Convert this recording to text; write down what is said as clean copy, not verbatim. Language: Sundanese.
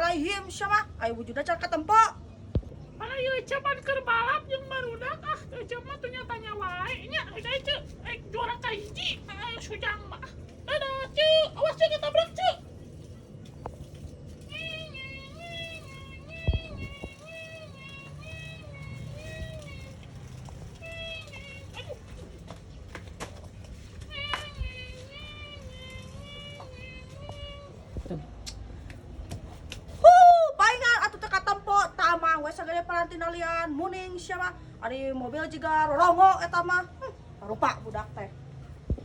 Bismillahirrahmanirrahim sia mah. Aya wujudna can katempo. Mana ieu Ece pan keur balap jeung barudak, ah, Ece mah teu tanya wae nya. Udah, Ece juara kahiji, sujang mah. Dadah, Ce. Awas, Ce, ketabrak, Ce. Aduh. Huh, palingan atuh teu katempo, tamang we sagede parantinalian muning sia mah. Ari mobil jiga rorongo eta mah. Rupa budak teh.